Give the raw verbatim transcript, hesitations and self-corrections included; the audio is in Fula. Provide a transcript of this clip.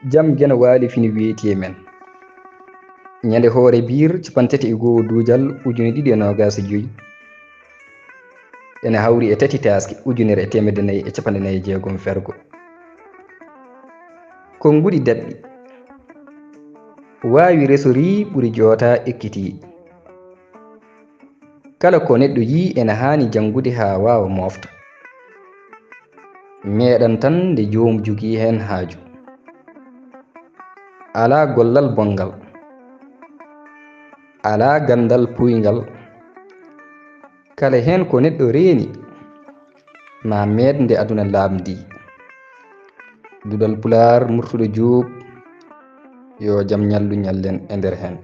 Jam Geno Waali fini weeti e men. Ñande hoore biir cappanɗe tati e goo duujal ujune ɗiɗi e noogas e joy, ene hawri e tati taaske ujunere e teemedde nayi e cappanɗe nayi e jeegom fergo. Konnguɗi daɗɗi, waawi resorii ɓuri jootaa ekkitii. Kala ko neɗɗo yii ene haani janngude haa waawa moofta. Meeɗan tan nde joom jogii heen haaju. Alaa gollal bonngal. Alaa ganndal puyngal. Kala heen ko neɗɗo reeni, ma meeɗ nde aduna laaɓndi. Duɗal Pulaar, Murtuɗo Juup, yo jam ñallu ñallen e nder heen.